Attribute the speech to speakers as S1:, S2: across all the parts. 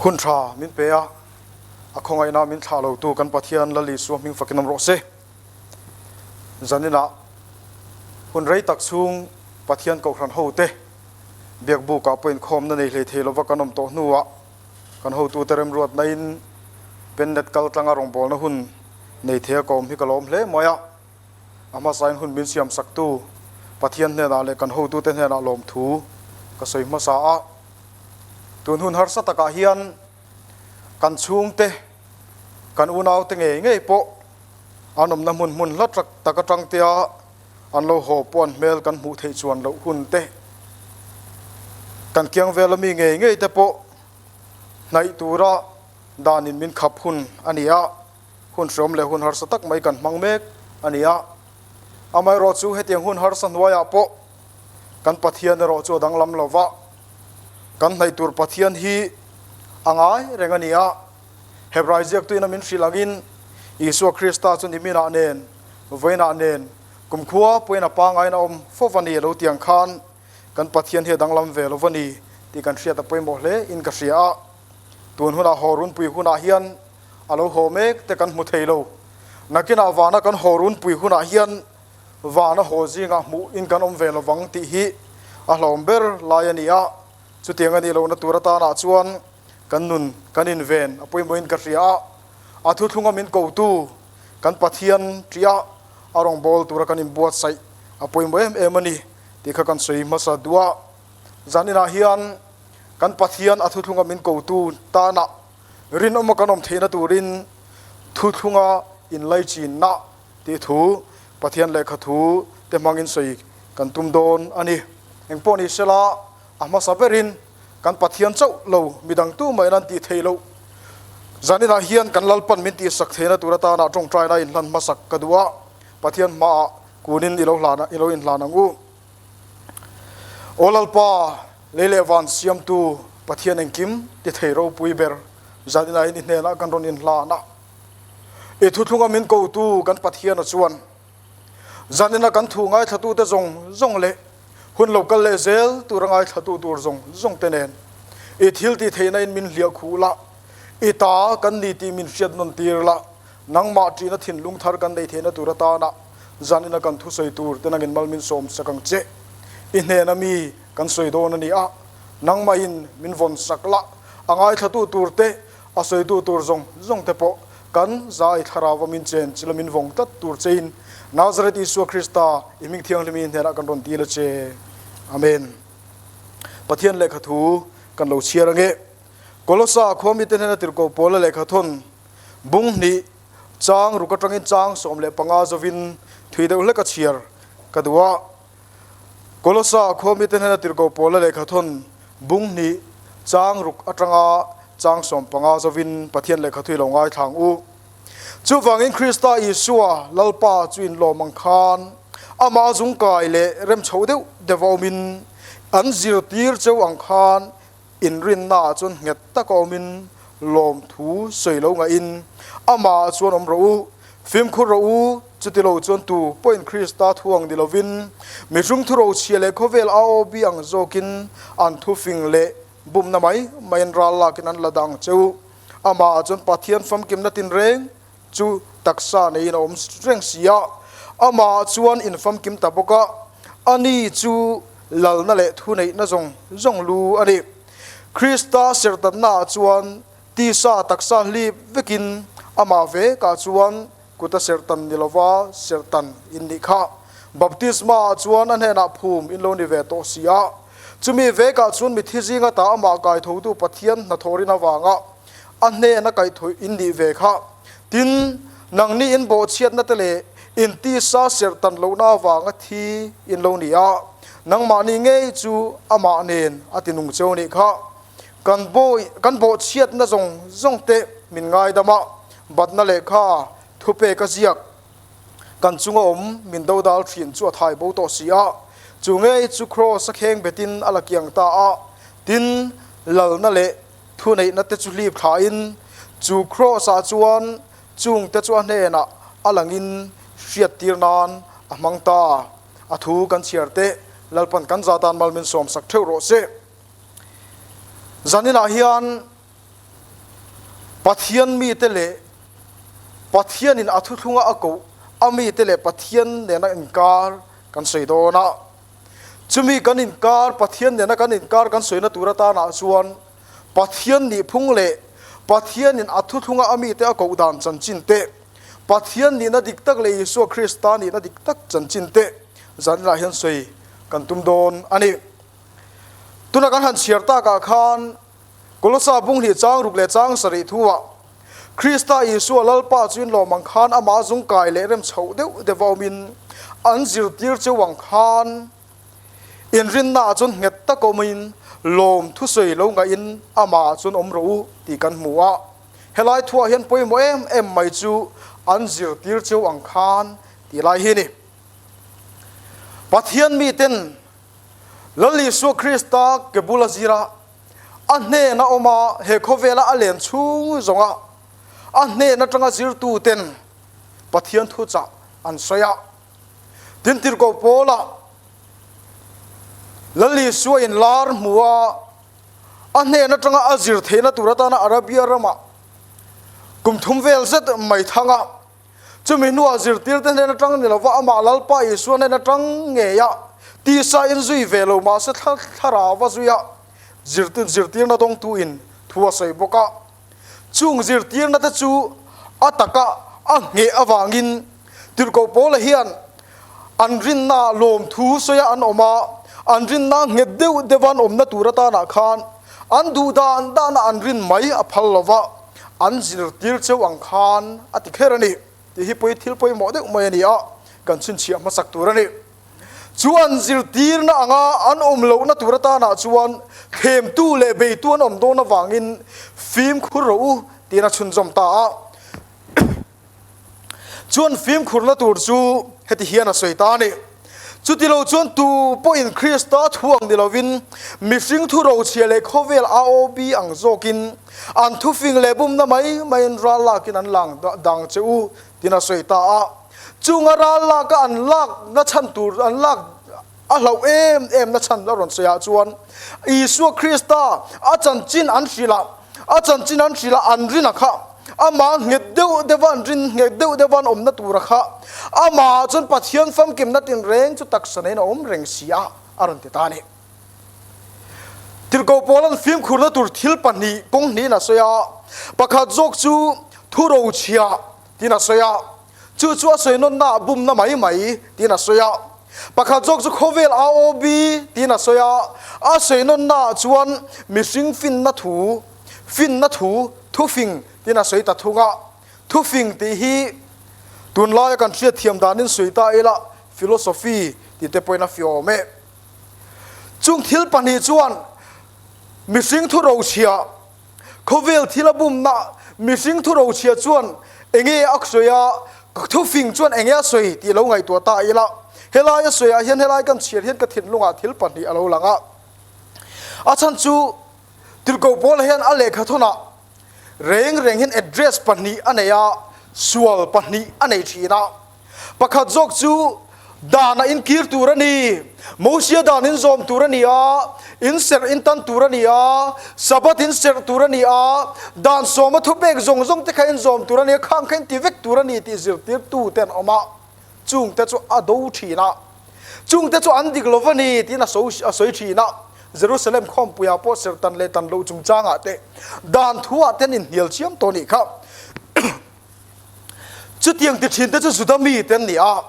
S1: Hun tha min pe a, a khawngaihna min thlah lotu kan Pathian Lal Isua hming fakin awm rawh se. Zaninah hun rei tak chhung Pathian Kohhran hote biakbukah pawh inkhawmna nei hlei thei lova kan awm tawh hnuah kan hotute remruatnain Pennet kal tlanga rawngbawlna hun nei thei a ka awm hi ka lawm hle mai a. A hmasain hun min siam saktu Pathian hnenah leh kan hotute hnenah lawmthu ka sawi hmasa a. Tun hun harsa takah hian kan chhungte, kan unaute ngei ngei pawh an awmna hmun hmun hla tak tak atang tea an lo haw pawh an hmel kan hmuh theih chuan loh hun te, kan kiang vela mi ngei ngei te pawh hnaih tura danin min khap hun a ni a. Hun hreawm leh hun harsa tak mai kan hmang mek a ni a. Amaherawh chu hetiang hun harsa hnuaiah pawh kan Pathian erawh chu a danglam lo va, kan hnaih tur Pathian hi a ngai reng a ni a. Hebrai ziaktuin a min hrilh angin Isua Krista chu niminah nen, vawiinah nen, kumkhua pawhin a pangaiin a awm fo va ni a lo ti ang khan kan Pathian hi a danglam ve lo va ni tih kan hriat a pawimawh hle in ka hria a. Tun hunah haw runpui hunah hian a lo haw mek te kan hmu thei lo. Nakinah vana kan haw runpui hunah hian vana haw zingah hmuh in kan awm ve lovang tih hi a hlawm ber lai a ni a. Chutiang a nih lohna tur atanah chuan kan nun kan inven a pawimawhin ka hria a. A thuthlunga min kotu kan Pathian ṭiah a rawngbâwl tura kan inbuatsaih a pawimawh em em a ni tih kha kan sawi hmasa duh a. Zaninah hian kan Pathian a thuthlunga min kotu tanah Rinawma kan awm theihna turin thuthlunga inlaichinna tih thu Pathian lehkha thu te hmangin sawi kan tum dawn a ni. Engpawh ni sela, a hmasa berin kan Pathian chauh lo midang tumah in an tih theih loh. Zaninah hian kan Lalpan min tihsak theihna tur atana tawngtaina inhlan hmasak ka duh a, Pathian hmaah kunin i lo hlan i lo inhlan ang u. Aw Lalpa, lei leh van siamtu Pathian engkim ti thei ropui ber zaninah hian i hnenah kan rawn inhlan a. I thuthlunga min kotu kan Pathiana chuan zanina kan thu ngaithlatute zawng zawng leh hun lo kal leh zel tura ngaithlatu tur zawng zawng te nen i thil tih theihna in min hliah khuh la, i ta kan ni tih min hriat nawn tir la, nangmah ṭihna thinlung thar kan neih theihna tur atana Zanina kan thusawi tur te nangin mal min sawm sak ang che. I hnena mi kan sawi dawn a ni a, nangmahin min vawn sak la, a ngaithlatu tur te, a sawitu tur zawng zawng te pawh kan zai thlarau a min chen chila min vawng tlat tur chein Nazareth Isua Krista i hming thianghlimi hnenah kan rawn dil a che. Amen. Pathian lehkha thu kan lo chhiar ange. Kolosa khuamite hnena tirhkoh Paula lehkha thawn bung hnih Chang ruk atangin chang 15 zovin thui deuh hlek a chhiar ka duh a. Kolosa khua mite hnena tirhkoh Paula lehkha thawn bung hnih chang ruk atanga chang 15 zovin Pathian lehkha thui lo ngaithla ang u. Chuvangin Krista Isua Lalpa chu inlawm ang khan amah zungkai leh remchho deuh deuh a awmin an zirtir cheu ang khan Inrinnaah chuan nghet taka awmin lawmthu sawi lo ngaihin amahah chuan awm rawh u. Fimkhur rawh u, chuti lo chuan tu pawhin Krista thu ang ni lovin mihring thurochhia leh khawvel AOB ang zawkin an thufing leh bumna mai maiin ral lakin an la dah ang che u. Amahah chuan Pathian famkimna tinreng chu taksa neiin a awm reng si a, amah chuan infamkim ta bawk a, ani chu lalna leh thuneihna zawng zawng lu a ni. Krista serhtannaah chuan tisa taksa hlip vekin amah vekah chuan kuta serhtan ni lova serhtan in nih kha. Baptisma-ah chuan a hnenah phum in lo ni ve tawh si a, chumi vekah chuan mithi zinga ta amah kaithotu Pathian hnathawrin avanga a hnena kaihthawih in nih ve kha. Tin, nangni in bawhchhiatna te leh in tisa serh tan lohna avanga thi in lo ni a, nangmahni ngei chu amah nen a ti nung cheu nih kha. Kan bawi, kan bawhchhiatna zawng zawng te min ngaidam a, batna lehkha thupek a ziak kan chunga awm min dodal thin chu a thai bo tawh si a, chu ngei chu Kraws a kheng betin a la kiang ta a, tin, lalna leh Thuneihna te chu hlip thlain chu Kraws-ah chuan chung te chu a hnenah a langin hriattir nan a hmang ta. A thu kan chhiar teh, Lalpan kan za tan mal min sawmsak theuh rawh se. Zaninah hian. Pathian mite leh Pathianin a thuthlunga a koh a mite leh Pathian nena inkar kan sawi dawn a. Chumi kan inkar, Pathian nena kan inkar kan sawina tur atanah chuan Pathian nihphung leh Pathianin a thuthlunga a mite a koh dan chanchin te, Pathian nihna dik tak leh Isua Krista nihna dik tak chanchin te zaninah hian sawi kan tum dawn a ni. Tuna kan han chhiar takah khan Kolosa bung hnih chang ruk leh chang sarih thuah Krista Isua Lalpa chu inlawm ang khan amah zung kai leh rem chhoh deuh deuh a awmin an zirtir cheu ang khan inrinnaah chuan nghet tak awmin lawm thusawi lo ngaihin amah chuan awm rawh u tih kan hmu a. Helai thuah hian pawimawh em em mai chu an zirtir cheu ang khan tih lai hi a ni. Pathian miten Lal Isua Krista ke bula zira a hnena awm a, he khawvela a len chhung zawnga a hnen atanga zirtuten Pathian thuchah an sawi a. Tin, Tirhkoh Paula Lal Isua in lar hmu a, a hnen atanga a zir theihna tur atana Arabia ramah kum thum vel zet mai thang a, Chumi hnuah zirtirte hnen atang ni lova amah Lalpa Isua hnen atang ngeia tisa in zui ve lo mahse thlarau a zui a, zirtirna dawngtuin thu a sawi bawk a. Chung zirtirna te chu a taka a ngheh avangin Tirhkoh Paula hian an rinna lawmthu sawia an awm a, an rinna nghet deuh deuha an awmna tur atanah khan an duh dan dana an rin mai a phal lova, an zirtir cheu ang khan a ti kher a ni tih hi pawi thil pawimawh deuh mai a ni a, kan chhinchhiah hmasak tur a ni. Chu an zirtirna anga an awm lohna tur atanah chuan thlemtu leh beitu an awm dawn avangin fimkhur rawh u tiin a chhunzawm ta a. Chuan fimkhurna tur chu heti hian a sawi ta a ni. Chuti lo chuan tu pawhin Krista thu ang ni lovin mihring thu rochhia leh khawvel AOB ang zawkin an thufing leh bumna mai maiin ral lakin an lang dang che u tiin a sawi ta a. Chunga ral laka an lak na chhan tur an lak a hlauh em em na chhan a rawn sawi ah chuan Isua Krista a chanchin an hrilh a, a chanchin an hrilh a, an rin a kha, amah nghet deuh deuh a an rin nghet deuh deuh a an awmna tur a kha, amah chuan Pathian famkimna tinreng chu taksa neiin a awm reng si a, a rawn ti ta a ni. Tirhkoh Paula'n fimkhurna tur thil pahnih kawng hnihin a sawi a, pakhat zawk chu thurochhiah tiin a sawi a, Chu chu a sawi nawnna ah bumna mai mai tiin a sawi a. Pakhat zawk chu khawvel AOB tiin a sawi a, a sawi nawnna ah chuan mihring finna thu, finna thu, thufing tiin a sawi ta thung a. Thufing tih hi tunlaia kan hriatthiam danin sawi ta ila philosophy tih te pawhin a fi awm e. Chung thil pahnih chuan mihring thu rochhiah Khawvel thil a bumna mihring thu rochhia chuan enge a sawi a, thufing chuan enge a sawi tih lo ngaihtuah ta ila. Helai a sawiah hian helai kan chhiar hian ka thinlungah thil pahnih a lo lang a. A chhan chu Tirhkoh Paula hian a lehkha thawnah reng reng hian address pahnih a nei a, sual pahnih a nei thin a. Pakhat zawk chu dana inkir tur a ni, Mosia dan in zawm tur a ni a, in serh in tan tur a ni a, Sabbath in serh tur a ni a, dan sawma thupek zawng zawng te kha in zawm tur a ni a, khang kha in ti vek tur a ni tih zirtirtu te an awm a, chung te chu a do thin a, chung te chu an dik lo va ni tiin a sawi thin a, Jerusalem khawmpuiah pawh serh tan leh tan loh chungchangah te dan thuah te an inhnial chiam tawh a nih kha. Chutiang ti thin te chu Juda mite an ni a.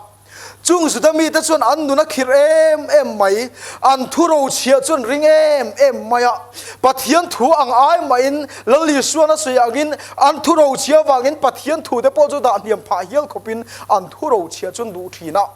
S1: Chung Juda mite chuan an nun a khirh em em mai, an thu rochhiah chu an ring em em mai a. Pathian thu ang ai mahin Lal Isuan a sawi angin an thu rochhiah avangin Pathian thu te pawh chu dah hniam phah hial khawpin an thu rochhiah chu an duh thin a.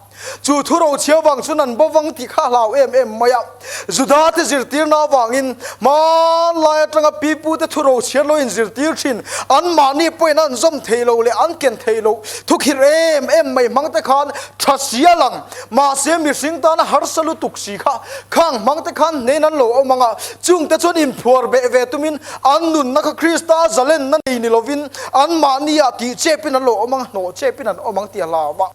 S1: Chu thu rochhia vang chuan an bovang tih kha a hlau em em mai a. Judate zirtirna avangin hmanlai atanga pipute thu rochhia lo inzirtir thin, anmahni pawhin an zawm thei lo leh an ken thei lo thukhirh em em mai hmangte khan tha si a lang. Mahse mihring tana harsa lutuk si kha khang hmangte khan hnein an lo awm ang a, chungte chuan inphuar beh ve tumin an nunna kha Krista zalenna nei ni lovin anmahni ah tihchepin an lo awm ang, hnawhchepin an awm ang tih a hlau a.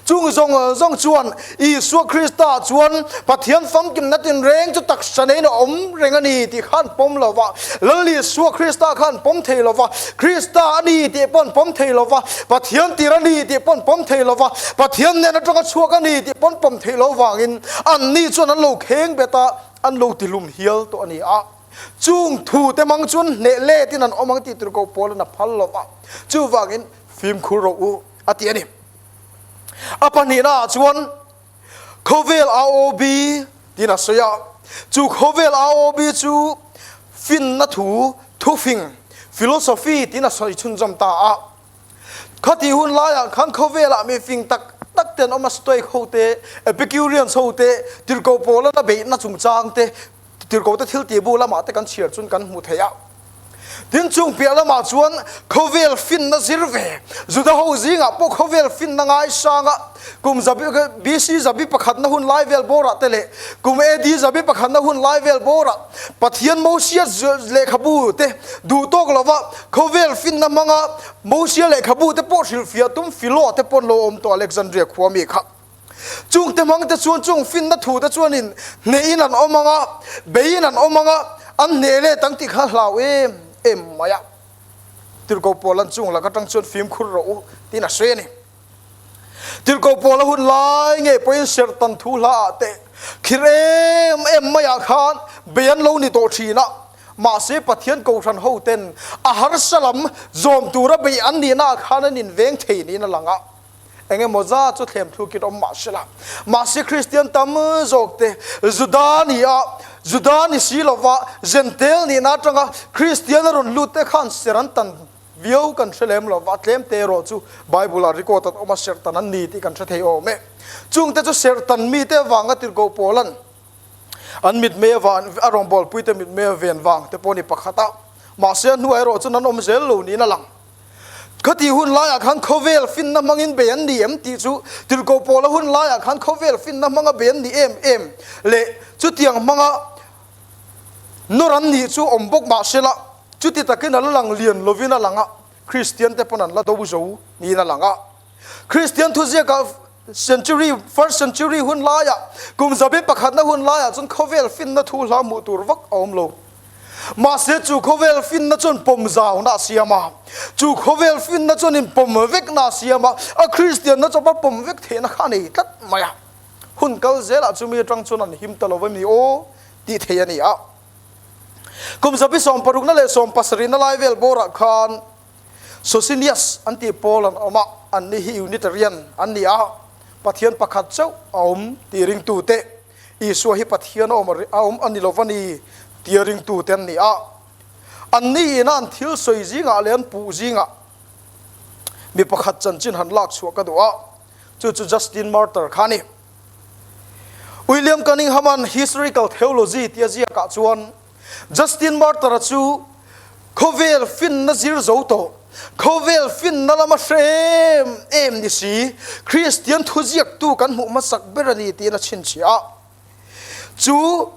S1: Chung zawng zawng chuan Isua Krista chuan Pathian famkimna tinreng chu taksa neiin a awm reng a ni tih kha an pawm lo va. Lal Isua Krista kha an pawm thei lo va, Krista a ni tih pawh an pawm thei lo va, Pathian tir a ni tih pawh an pawm thei lo va, Pathian nen atanga chhuak a ni tih pawh an pawm theih lo vangin anni chuan an lo kheng bet a, an lo tihlum hial tawh a ni a. Chung thu te mang chuan hneh letin an awm ang tih tur ko pawl an a phal lo va, chuvangin fimkhur rawh u a ti a ni. A pahnihnaah chuan khawvel AOB tiin a sawi a, chu khawvel AOB chu finna thu, thufing, philosophy tiin a sawi chhunzawm ta a. Khatih hun laiah khan khawvelah mi fing tak tak te an awm a, Stoic ho te, Epicureans ho te, tirhkoh pawla na beihna chungchang te, Tirhkohte thil tih bu lamah te kan chhiar chuan kan hmu thei a. Tin, chung piah lamah chuan khawvel finna zir ve, Juda ho zingah pawh khawvel finna ngaisanga kum zabi BC zabi pakhatna hun lai vel bawrah te leh kum AD zabi pakhatna hun lai vel bawrah Pathian Mosia lehkhabu te duh tawk lova khawvel finna hmanga Mosia lehkhabu te pawh hrilhfiah tum Philo te pawh an lo awm tawh Alexandria khua mi kha. Chungte hmangte chuan chung finna thute chuanin hnehin an awm ang a, beiin an awm ang a, an hneh let ang tih kha hlau em em mai a. Tirhkoh Paul-a'n chung lak atang chuan fimkhur rawh u tiin a sawi a ni. Tirhkoh Paul-a hun lai ngei pawhin serhtan thu hlaah te khirh em em maiah khan bei an lo ni tawh thin a, mahse Pathian Kohhran hoten a harsa lam zawm tura bei an nihnaah khan an inveng thei niin a lang a. Eng emaw zat chu thlem thlukin awm mah se la, mahse Kristian tam zawk te Juda ni a, Juda ni si lova Jentail nihna atanga Kristian a rawn lut te khan ser an tan viau kan hre lem lova, tlem te erawh chu Bible ah record an awm a, serh tan an ni tih kan hre thei awm e. Chungte chu serh tan mite avanga tirhkoh Paula'n an mitmei avan a rawngbawlpuite mitmei a ven vang te pawh a ni pakhat a, mahse a hnuah erawh chuan an awm zel lo niin a lang. Khati hun laiah khan khawvel finna hmangin bei an ni em tih chu Tirhkoh Paula hun laiah khan khawvel finna hmanga bei an ni em em leh chutiang hmanga nawr an nih chu awm bawk mah se la, chuti takin a la lang lian lovin a lang a, Kristian te pawn an la do zo niin a lang a. Kristian thuziakah century, first century hun laiah, kum zabi pakhatna hun laiah chuan khawvel finna thu hla hmuh tur vak a awm lo. Mahse chu khawvel finna chuan pawm zauna a siam a, chu khawvel finna chuan inpawm vekna a siam a, a Kristianna chawpa pawm vek theihna kha a nei tlat mai a. Hun kal zelah chumi atang chuan an him ta lo em ni aw tih theih a ni a. Kum zabi sawmparukna leh sawmpasarihna lai vel bawrah khan Socinius an tih pawl an awm a, anni hi Unitarian an ni a, Pathian pakhat chauh a awm tih ringtute, Isua hi Pathian a awm a awm a ni lo va ni tia ringtute an ni a. Anni ina an thil sawi zingah leh an puh zingah mi pakhat chanchin han lak chhuah ka duh a, chu chu Justin Martyr kha a ni. William Cunningham-a'n Historical Theology tia ziakah chuan, Justin Martyr-a chu khawvel finna zir zo tawh, khawvel finna lama hre em em ni si, Kristian thuziaktu kan hmuh hmasak ber a ni tiin a chhinchhiah a. Chu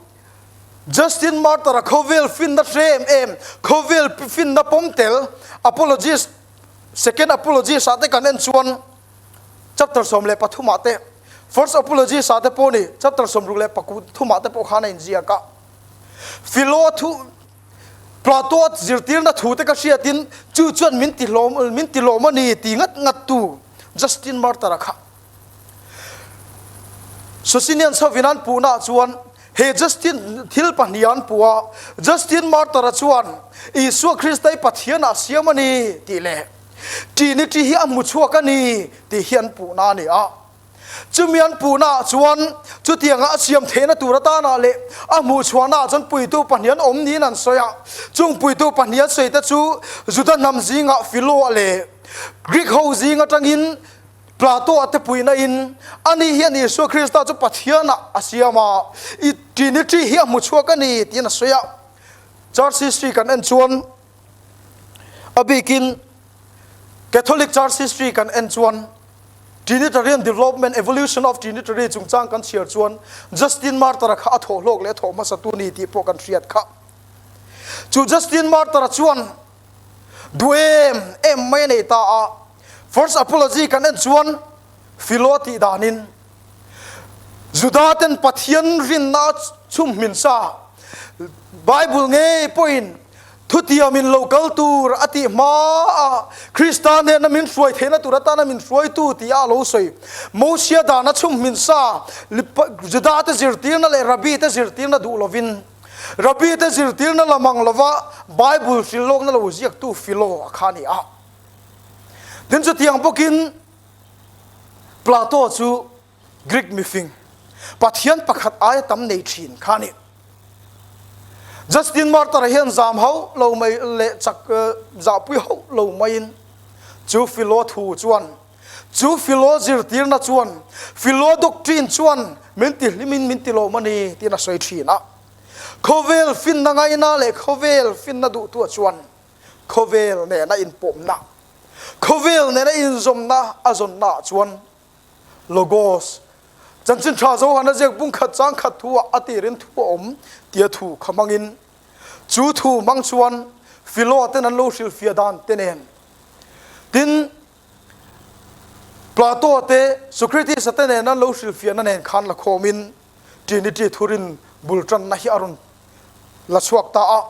S1: Justin Martyr-a khawvel finna hre em em, khawvel finna pawm tel, Apologist, Second Apologist-ah te kan en chuan chapter 13 ah te, First Apologist-ah te pawh ni chapter 63 ah te pawh khan a inziak a. Philo thu Plato zirtirna thu te ka hriatin chu chuan min ti hlawm min ti lawm a ni ti ngat ngat tu Justin Martyr a kha. Socinian chhovin an puhna ah chuan he Justin thil pahnih an puh a, Justin Martyr a chuan Isua Krista hi Pathian ah siam a ni tih leh Trinity hi a hmu chhuak a ni tih hi an puhna a ni a. Chumi an puhnaah chuan chutianga a siam theihna tur atanah leh a hmuhchhuahnaah chuan puitu pahnih an awm niin an sawi a. Chung puitu pahnih an sawi te chu Juda hnam zingah Philo-a leh Greek ho zing atangin Plato-a te puihna in ani hian Isua Krista chu Pathianah a siam a, i Trinity hi a hmuchhuak a ni tiin a sawi a. Church history kan en chuan a bikin Catholic Church history kan en chuan Trinitarian development, evolution of Trinitary chungchang kan chhiar chuan Justin Martyr-a kha a thawh hlawk leh a thawh hmasa tu ni tih pawh kan hriat kha. Chu Justin Martyr-a chuan duh em em mai a nei ta a. First Apology kan en chuan. Philo tih danin Juda ten Pathian rinna chhum hmin sa Bible ngei pawhin thutiamin lo kal tur a tih hma a Krista hnena min hruai theihna tur atana min hruaitu tih a lo sawi. Mosia dana chhum hmin sa Juda te zirtirna leh Rabbi te zirtirna duh lovin Rabbi te zirtirna la mang lova Bible hrilh lawkna lo ziaktu Philo a kha a ni a. Tin chutiang bawkin Plato chu Greek mifing, Pathian pakhat aia tam nei thin kha a ni. Justin Martyr hian zam hauh lo mai leh chak zahpui hauh lo maiin chu Philo thu chuan, chu Philo zirtirna chuan, Philo doctrine chuan min tihlimin min tilawm a ni tiin a sawi thin a. Khawvel finna ngaina leh khawvel finna duhtuah chuan khawvel nena inpawmna, khawvel nena inzawmna a zawnnaah chuan Logos, Chanchin Tha Johana ziak bung khat chang khat thu ah a tirin thu a awm tia thu kha hmangin chu thu hmang chuan Philo ten an lo hrilhfiah dan te nen tin Plato te Socrates-a te nen an lo hrilhfiahna nen khan la khawmin Trinity thurin bul tanna hi a rawn la chhuak ta a.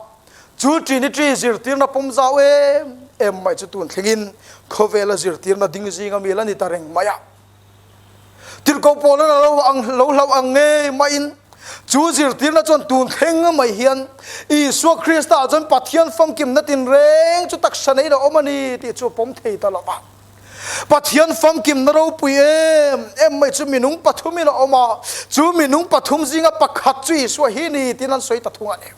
S1: Chu Trinity zirtirna pawm zau em em mai chu tun thlengin khawvela zirtirna ding zinga mi la ni ta reng mai a. Tirhkoh Paula'n a lo ang lo hlauh ang ngei maiin chu zirtirna chuan tun thleng mai hian Isua Krista ah chuan Pathian famkimna tinreng chu taksa neiin a awm a ni tih chu a pawm thei ta lo va. Pathian famkimna ropui em em mai chu minung pathumin a awm a, chu minung pathum zinga pakhat chu Isua hi ni tiin an sawi ta thung a ni.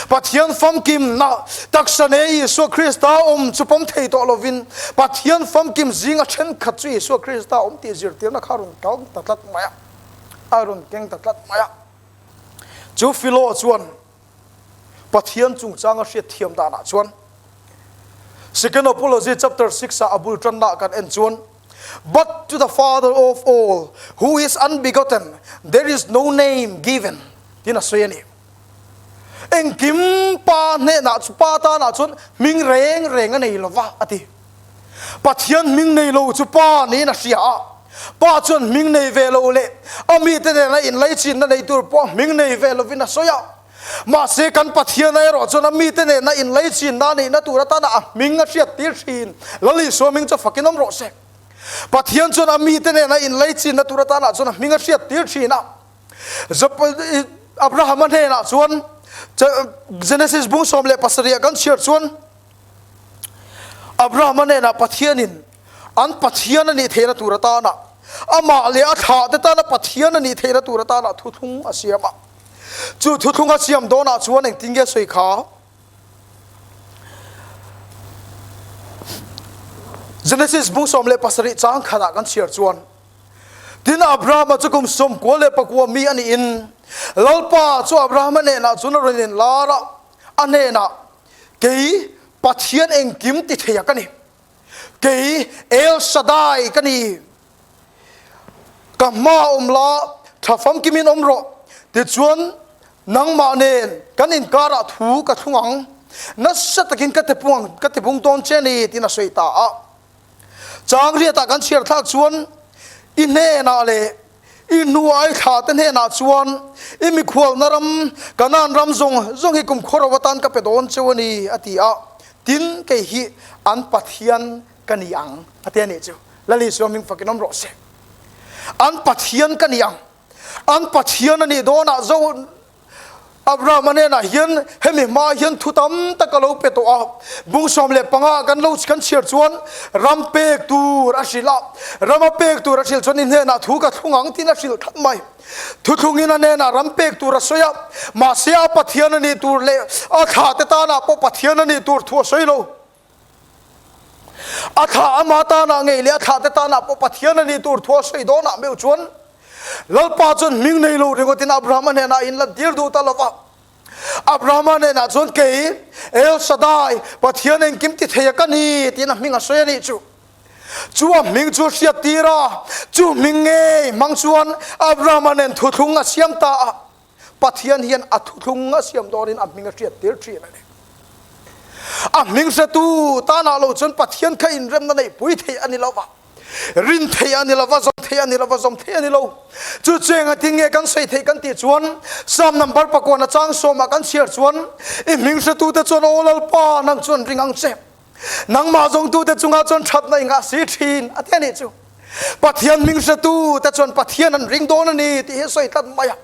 S1: Pathian famkimna taksa nei Isua Krista awm chu pawm thei tawh lovin Pathian famkim zinga thenkhat chu Isua Krista awm tih zirtirna kha a rawn kal ta tlat mai a, a rawn keng ta tlat mai a. Chu Philo chuan Pathian chungchanga hriatthiam danah chuan Second Apology chapter 6 ah a bul tanna kan en chuan But to the Father of all, who is unbegotten, there is no name given tin a sawi a ni. Engkim pa hnenah chu pa tanah chuan hming reng reng a nei lova a ti. Pathian hming nei lo chu pa niin a hria a, pa chuan hming nei ve lo leh a mite nena inlaichinna nei tur pawh hming nei ve lovin a sawi a. Mahse kan Pathiana erawh chuan a mite nena inlaichinna a neihna tur atana a hming a hriat tir thin. Lal Isua hming chu fakin awm rawh se. Pathian chuan a mite nena inlaichinna tur atana chuan a hming a hriat tir thin a. Abrahama hnenah chuan Genesis bung 17 ah kan chhiar chuan, Abrahama hnenah Pathianin an Pathian a nih theihna tur atana amah leh a thlahte tana Pathian a nih theihna tur atana thuthlung a siam a. Chu thuthlung a siam dawnah chuan engtin nge sawi kha? Genesis bung 17 chang khatah kan chhiar chuan Tin, Abrahama chu kum 99 mi a niin Lalpa chu Abrahama hnenah chuan a rawn inlar a, a hnenah, Kei Pathian engkim ti thei a ka ni. Kei El Shaddai ka ni. Ka hma awm la, tha famkimin awm rawh. Tichuan, nangmah nen kan inkarah thu ka thlung ang. Nasa takin ka tipung ang, ka tipung dawn che ni, tiin a sawi ta a. Chang riatah kan chhiar thlak chuan i hnenah leh I hnuai thlate hnenah chuan i mikhualna ram, Kanaan ram zawng zawng hi kum khawro atan ka pe dawn cheu a ni, a ti a. Tin, kei hi an Pathian ka ni ang, a ti a nih chu. Lal Isua hming fakin awm rawh se. An Pathian ka ni ang. An Pathian a nih dawnah zo Abrahama hnenah hian hemi hma hian thu tam tak a lo pe tawh a, bung 15 kan lo kan chhiar chuan ram pek tur a hrilh a, rama pek tur a hrilh chuan i hnenah thu ka thlung ang tiin a hrilh thlap mai. Thuthlungin a hnenah ram pek tur a sawi a, mahse a Pathian a nih tur leh a thlahte tanah pawh Pathian a nih tur thu a sawi lo. A thlah ama tanah ngei leh a thlahte tanah pawh Pathian a nih tur thu a sawi dawnah meuh chuan Lalpa chuan hming nei lo ringawtin Abrahama hnenah a inlantir duh ta lo va. Abrahama hnenah chuan kei El Shaddai, Pathian engkim ti thei a ka ni tiin a hming a sawi a nih chu. Chu a hming chu a hriattir a, chu hming ngei hmang chuan Abrahama nen thuthlung a siam ta a. Pathian hian a thuthlung a siam dawnin a hming a hriattir thin a ni. A hming hretu tanah lo chuan Pathian kha inremna neihpui theih a ni lo va. Rin theih a ni lo va, zawm theih a ni lo va, zawm theih a ni lo. Chu chu engatin nge kan sawi theih kan tih chuan Psalm number pakuana chang sawmah kan chhiar chuan i hming hretute chuan Aw Lalpa nang chuan ring ang che. Nangmah zawngtute chungah chuan thatna i ngah si thin a ti a nih chu. Pathian hming hretute chuan Pathian an ring dawn a ni tih hi a sawi tlat mai a.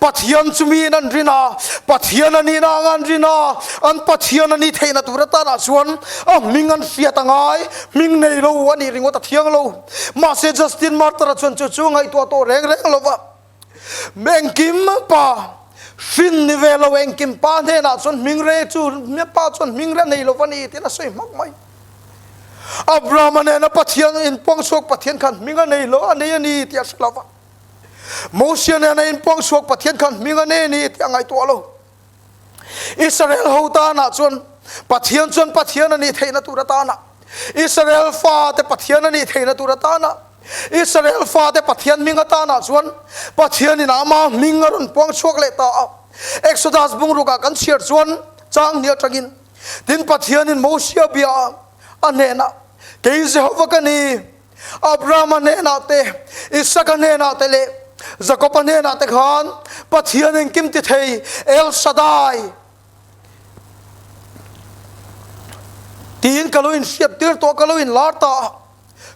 S1: Pathian chu miin an rin a, Pathian a nihna anga an rin a, an Pathian a nih theihna tur atanah chuan a hming an hriat a ngai, hming nei lo a nih ringawt a thiang lo. Mahse Justin Martyr-a chuan chu chu a ngaihtuah tawh reng reng lo va, Engkim pa hrin ni ve lo, engkim pa hnenah chuan hming re chu pa chuan hming re nei lo va ni tiin a sawi hmak mai. Abraham-a nena Pathian inpuangchhuak Pathian khan hming a nei lo, a nei a ni tih a hre lo va. Mosia nena inpuangchhuak Pathian khan hming a nei a ni tih a ngaihtuah lo. Israel ho tanah chuan Pathian chuan Pathian a nih theihna tur atana Israel fate Pathian a nih theihna tur atana Israel fate Pathian hming atanah chuan Pathianin ama hming a rawn puangchhuak leh ta a. Exodus bungrukah kan chhiar chuan chang hnih atangin tin Pathianin Mosia bia a hnenah kei Jehova ka ni Abrahama hnenah te, Isaka hnenah te leh Jakoba hnenah te khan Pathian engkim ti thei El Shaddai tiin ka lo inhriattir tawh, ka lo inlar ta a,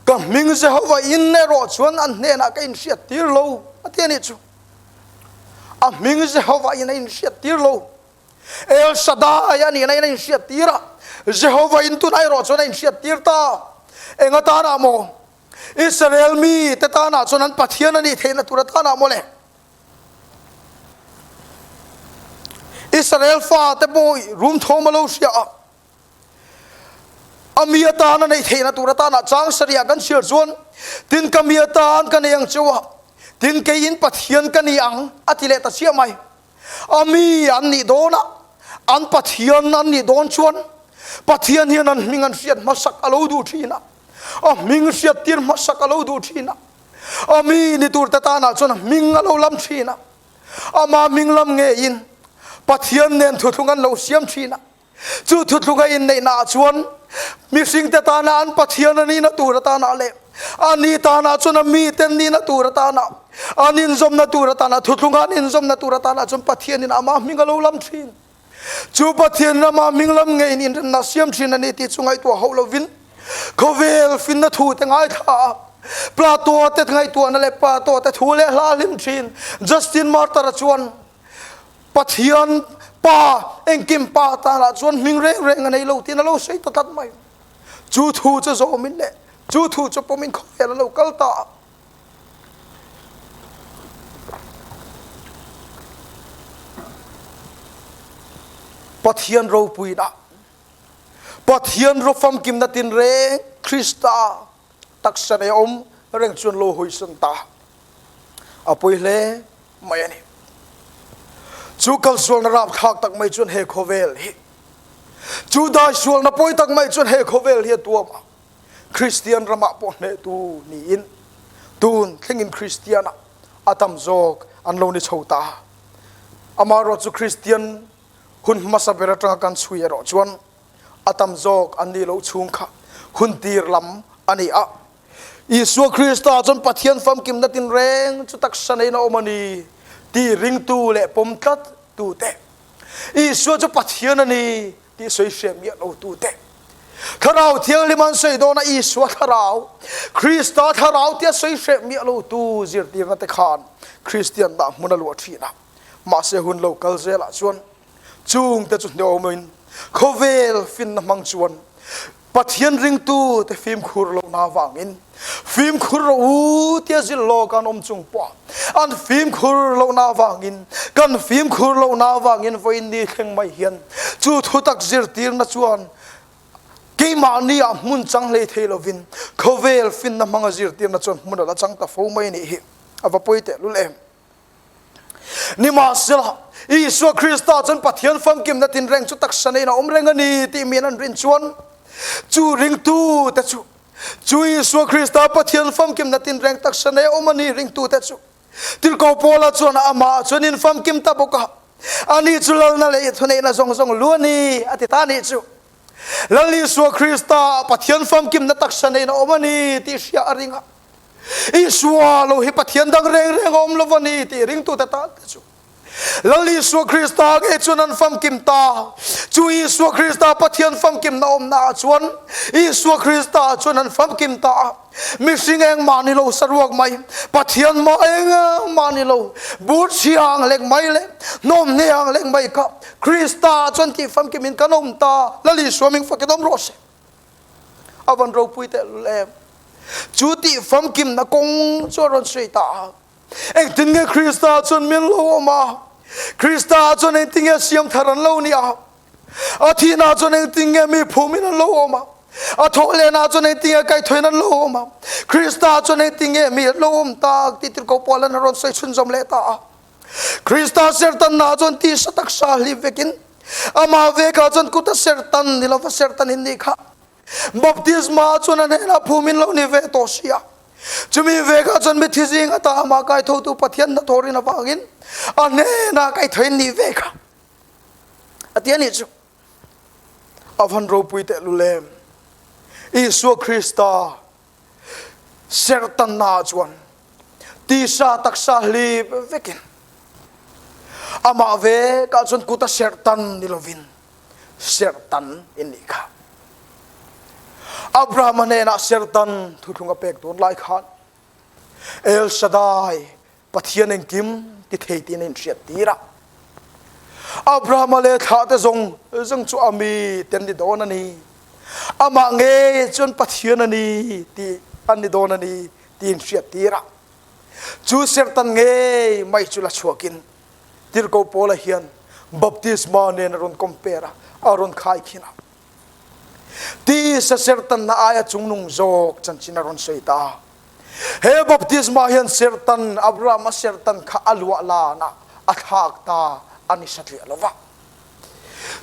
S1: ka hming Jehova in erawh chuan an hnenah ka inhriattir lo a ti a nih chu. A hming Jehova in a inhriattir lo. El Shaddai a nihna in a inhriattir a, Jehova in tunah erawh chuan a inhriattir ta. Eng atanah maw? Israel mite tanah chuan an Pathian a nih theihna tur atanah maw le? Israel fate pawh rum thawm a lo hria a, a mi atan a neih theihna tur atanah chang sarih kan chhiar chuan, Tin ka mi atan ka nei ang cheu a, tin keiin Pathian ka ni ang a ti leh ta chiah mai. A mi an nih dawn a, an Pathian an nih dawn chuan Pathian hian an hming an hriat hmasak a lo duh thin a, a hming hriat tir hmasak a lo duh thin a, a mi ni tur te tanah chuan a hming a lo lam thin a, ama hming lam ngeiin Pathian nen thuthlung an lo siam thin a. Chu thuthlung a inneihnaah chuan mihringte tana an Pathian a nihna tur atana leh ani tana chuan a mite an nihna tur atana an inzawmna tur atana thuthlunga an inzawmna tur atana chuan Pathianin ama hming a lo lam thin. Chu Pathianin ama hming lam ngeiin inremna a siam thin a ni tih chu ngaihtuah hauh lovin khawvel finna thu te ngaithla a, Plato-a te ngaihtuahna leh Plato-a te thu leh hla hlim thin Justin Martyr-a chuan Pathian Pa, engkim Pa tanah chuan hming reng reng a nei lo tiin a lo sawi ta tlat mai. Chu thu chu zawmin leh chu thu chu pawmin khawvel a lo kal ta a. Pathian ropuina, Pathian ro famkimna tinreng Krista taksa nei a awm reng chuan lo hawisan ta. A pawi hle mai a ni. Chu kalsualna rapthlak tak mai chuan he khawvel hi, chu daisualna pawi tak mai chuan he khawvel hi a tuam a. Kristian ramah pawh hnehtu niin tun thlengin Kristianah a tam zawk an lo ni chho ta. Amaherawhchu chu Kristian hun hmasa ber atanga kan chhui erawh chuan a tam zawk an nih loh chhung kha hun tir lam a ni a. Isua Krista chuan Pathian famkimna tinreng chu taksa neiin a awm a ni tih ringtu leh pawm tlat tute, Isua chu Pathian a ni tih sawi hriat miah lo tute, Thlarau Thianghlim an sawi dawn a Isua Thlarau, Krista Thlarau tia sawi hreh miah lo tu zirtirna te khan Kristian dah hmun a luah thin a. Mahse hun lo kal zelah chuan chungte chu hneawmin khawvel finna hmang chuan Pathian ringtu te fimkhur lohna avangin fimkhur rawh u tia zil lawk an awm chung pawh an fimkhur lohna avangin kan fimkhur lohna avangin vawiin ni thleng mai hian chu thutak zirtirna chuan keimahni ah hmun chang hlei thei lovin khawvel finna hmanga zirtirna chuan hmun a la chang ta fo mai anih hi a va pawi tehlul em. Nimahsela, Isua Krista chuan Pathian famkimna tinreng chu taksa neiin a awm reng a ni tih miin an rin chuan, chu ringtute chu, chu Isua Krista Pathian famkimna tinreng taksa nei a awm a ni ringtute chu, Tirhkoh Paula chuan amah chuan in famkim ta bawk a, ani chu lalna leh thuneihna zawng zawng lu a ni, a ti ta a nih chu. Lal Isua Krista Pathian famkimna taksa neiin a awm a ni tih hria a ring a. Isua lo hi Pathian dang reng reng a awm lo a ni tih ringtute tan te chu Lal Isua Krista ngei chuan an famkim ta. Chu Isua Krista Pathian famkimna awmna ah chuan Isua Krista ah chuan an famkim ta a. Mihring engmah ni lo saruak mai, Pathian mah engmah ni lo, bur chhia ang lek mai leh hnawm hne ang lek mai kha Krista ah chuan tih famkim in kan awm ta. Lal Isua ming fakin awm rawh se. A van ropui tehlul em. Chu tih famkimna kawng chu a rawn sawi ta a. Engtin nge Krista chuan min lo awm a? Krista chuan engtin nge siam thar an lo nih a? A thihna chuan engtin nge mi phumin an lo awm a? A thawh lehna chuan engtin nge kaithoin an lo awm a? Krista chuan engtin nge mi an lo awm tak tih tirhkoh Paulan a rawn sawi chhunzawm leh ta a. Krista sertanna chuan tisa taksa hlip vekin amah vekah chuan kut a sertan ni lova sertan in nih kha. Baptisma chuan a hnenah phumin lo ni ve tawh si a. Chumi vekah chuan mithi zing ata amah kaithotu Pathian hnathawrin avangin a hnenah kaithoin nih ve kha a ti a nih chu. A van ropui tehlul em! Isua Krista serhtannaah chuan tisa taksa hlip vekin amah vekah chuan kut a serhtan ni lovin serhtan in nih kha. Abrahama hnenah serhtan thuthlung a pek dawn lai khan El Shaddai Pathian engkim ti thei tiin a inhriat tir a. Abrahama leh thlahte zawng zawng chu a mi te an ni dawn a ni. Amah ngei chuan Pathian a ni tih an ni dawn a ni tiin hriat tir a. Chu serhtan ngei mai chu la chhuakin Tirhkoh Paula hian baptisma nen a rawn compare a, a rawn khaikhin a. Tisa serhtanna aia chungnung zawk chanchin a rawn sawi ta a. He baptisma hian serhtan, Abrahama serhtan kha a luah lanah a thlak ta a ni satliah lo va.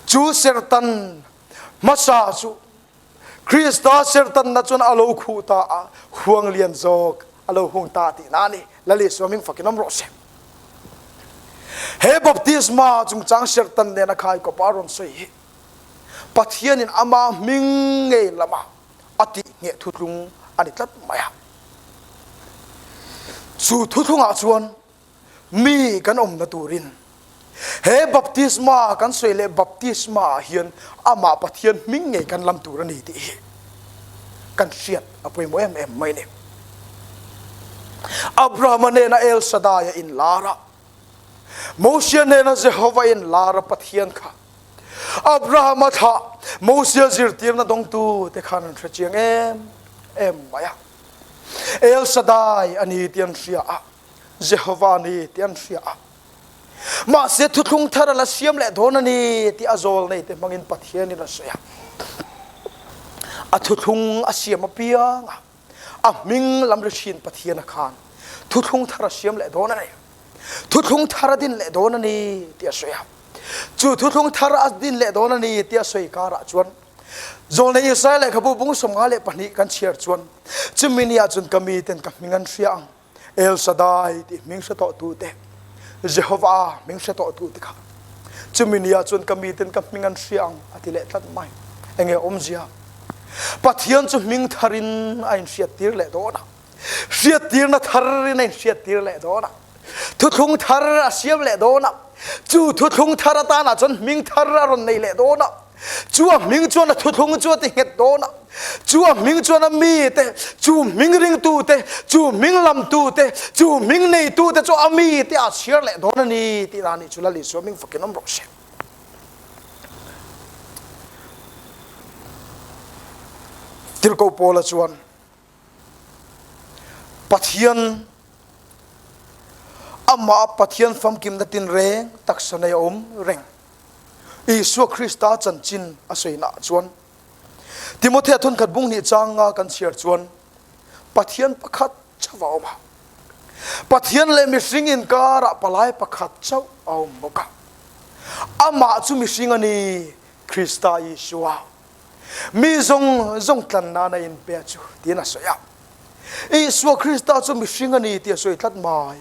S1: Chu serhtan hmasa chu Krista serhtanna chuan a lo khuh ta a, huang lian zawk a lo hung ta tihna a ni. Lal Isua hming fakin awm rawh se. He baptisma chungchang serhtan nena khaikawpa a rawn sawi hi Pathianin ama hming ngei lama a tih ngheh thutlung a ni tlat mai a. Chu thuthlungah chuan mi kan awmna turin he baptisma kan sawi leh baptisma ah hian amah Pathian hming ngei kan lam tur a ni tih hi kan hriat a pawimawh em em mai a ni. Abrahama hnena El Shaddai a inlar a, Mosia hnena Jehova inlar a Pathian kha Abrahama thlah Mosia zirtirna dawngtu te khan an hre chiang em em mai a. El Shaddai a ni tih an hria a, Jehovah a ni tih an hria a. Mahse thuthlung thar a la siam leh dawn a ni tih a zawl nei te hmangin Pathianin a sawi a. A thuthlung a siam apiang a, a hming lam ri thin Pathian a khan thuthlung thar a siam leh dawn a ni. Thuthlung thar a din leh dawn a ni tih a sawi a. Chu thuthlung thar a din leh dawn a ni tih a sawi karah chuan Zawlnei Israel lehkhabu bung 52 kan chhiar chuan chumi ni ah cun ka mi ten ka hming an hria ang El Shaddai ti hming hre tawh tu te Jehovah hming hre tawh tu te kha chumi ni ah cun ka mi ten ka hming an hria ang a ti leh tlat mai enge awmzia Pathian chu hming thar in a in hriat tir leh dawn a hriattirna thar in a in hriattir leh dawn a thuthlung thar a siam leh dawn a chu thuthlung thar atana chuan hming thar a rawn nei leh dawn a chu a hming chuan a thuthlung chu a ti nghet dawn a chu a hming chuan a mi te chu hming ringtu te chu hming lamtu te chu hming neitu te chu a mi te a chhiar leh dawn a ni tih dan ni chu Lal Isua hming fakin awm rawh se. Tirhkoh Paula chuan Pathian amah Pathian famkimna tinreng taksa nei a awm reng. Isua Krista chanchin a sawina ah chuan Timothea thunkhat bung hnih changa kan chhiar chuan Pathian pakhat chauh a awm a. Pathian leh mihring inkarah palai pakhat chauh a awm bawk a. Amah chu mihring a ni, Krista Isua. Mi zawng zawng tlan nan a inpe chu tiin a sawi a. Isua Krista chu mihring a ni tih a sawi tlat mai.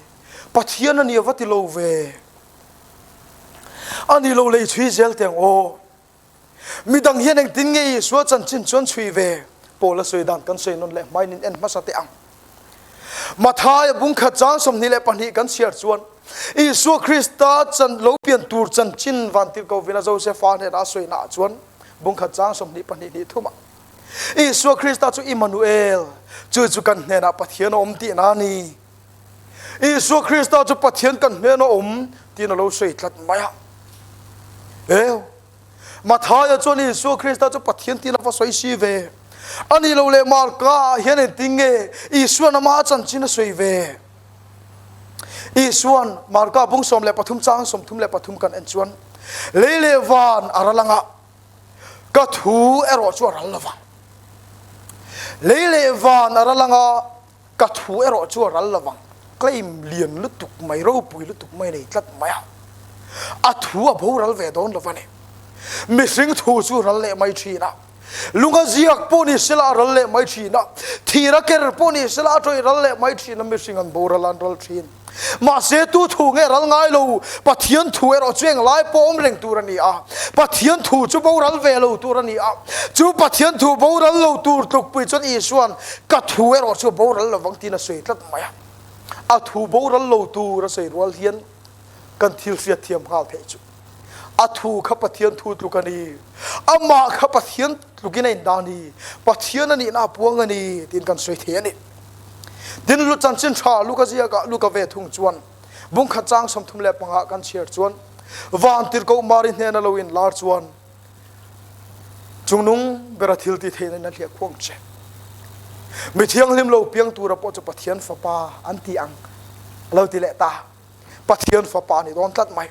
S1: Pathian a ni a va ti lo ve. A ni lo lei chhui zel teng aw. Midang hian engtin nge Isua chanchin chu an chhui ve? Paula sawi dan kan sawi nawn leh hmain in en hmasa teh ang. Mathaia bungkhat chang 22 kan chhiar chuan Isua Krista chan lo pian tur chanchin vantirhkohvin a Josefa hnenah a sawina ah chuan bungkhat chang 22 hnih thumah Isua Krista chu Immanuel, chu chu kan hnenah Pathian a awm tihna a ni. Isua Krista chu Pathian kan hnena awm tiin a lo sawi tlat mai a. Eu, Mathaia chuan Isua Krista chu Pathian tiin a va sawi si ve. A nih loh leh Marka ah hian engtin nge Isuan amah a chanchin a sawi ve? Isuan Marka bung 13 chang 33 kan en chuan lei leh van a ral anga ka thu erawh chu a ral lovang. Lei leh van a ral anga Ka thu erawh chu a ral lovang, claim lian lutuk mai, ropui lutuk mai nei tlat mai a. A thu a boral ve dawn lo va ni. Mihring thu chu ral leh mai thin a, lunga ziak pawh ni sela a ral leh mai thin a, thira ker pawh ni sela a tawih ral leh mai thin a, mihring an boral a an ral thin. Mahse tu thu nge ral ngai lo, Pathian thu erawh chu englai pawh awm reng tur a ni a, Pathian thu chu boral ve lo tur a ni a, chu Pathian thu boral lo tur tlukpui chuan Isua'n ka thu erawh chu boral lo vang tiin a sawi tlat mai a. A thu boral lo tur a sawi rual hian kan thil hriat thiam nghal theih chu a thu kha Pathian thu tluk a ni, amah kha Pathian tlukin a indah a ni, Pathian a nihna a puang a ni tiin kan sawi thei a ni. Tin, lu chanchin tha Luka ziakah Luka ve thung chuan bungkhat chang 35 kan chhiar chuan vantirhkoh Mari hnena lo inlar chuan chungnung bera thil ti theihna in a hliah khuang che. Mi thianghlim lo piang tura pawh chu Pathian fapa an ti ang a lo ti leh ta. Pathian fapa a ni dawn tlat mai.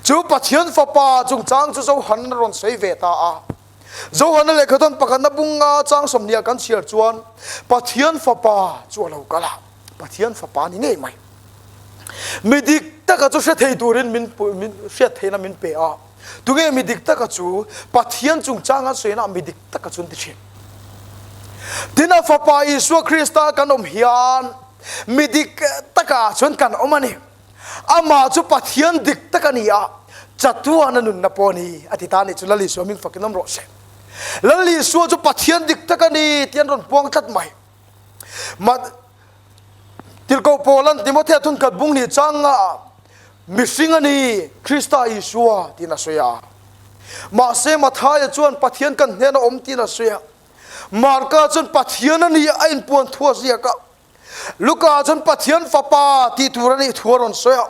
S1: Chu Pathian fapa chungchang chu Johan a rawn sawi ve ta a. Johana lehkhathawn pakhatna bunga chang 20 kan chhiar chuan Pathian fapa chu a lo kal a, Pathian fapa a ni ngei mai. Mi dik taka chu hre thei turin min min hriat theihna min pe a. Tunge mi dik taka chu Pathian chungchang an sawina mi dik taka chu an ti thin. Tin a fapa Isua Krista kan awm hian mi dik taka chuan kan awm a ni. Amah chu Pathian dik tak a ni a, chatuan a nunna pawh a ni, a ti ta a nih chu. Lal Isua hming fakin awm rawh se. Lal Isua chu Pathian dik tak a ni tih an rawn puang tlat mai. Tirhkoh Paula'n Timothea thunkhat bung hnih changa mihring a ni, Krista Isua tiin a sawi a. Mahse Mathaia chuan Pathian kan hnena awm tiin a sawi a. Marka chuan Pathian a ni a inpuan thu a ziak a. Luka chuan Pathian Fapa tih tur a nih thu a rawn sawi a.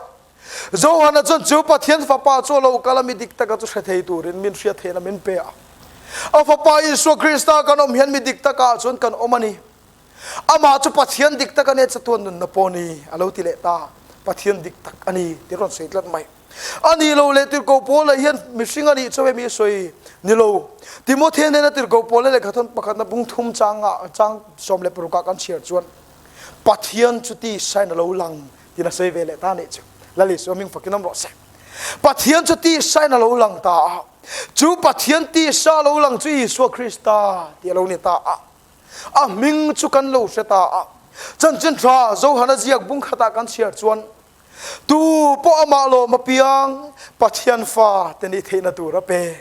S1: Johana chuan chu Pathian Fapa chu a lo kal a, mi dik taka chu hre thei turin min hriat theihna min pe a. A Fapa Isua Krista kan awm hian mi dik takah chuan kan awm a ni. Amah chu Pathian dik tak a nia, chatuan nunna pawh a ni, a lo ti leh ta. Pathian dik tak a ni tih a rawn sawi tlat mai. A nih lo leh tirhkoh Paula hian mihring a nih chauh em i sawi? Ni lo. Timothea nena tirhkoh Paula lehkhathawn pakhatna bung thum changa chang 16 ah kan chhiar chuan Pathian chu tisain a lo lang tiin a sawi ve leh ta a nih chu. Lal Isua hming fakin awm rawh se. Pathian chu tisain a lo lang ta a, chu Pathian tisa lo lang chu Isua Krista tih a lo ni ta a. A hming chu kan lo hre ta a. Chanchin tha Johana ziak bung khatah kan chhiar chuan Tu pawh amah lawm apiang Pathian fa te nih theihna tur a pe,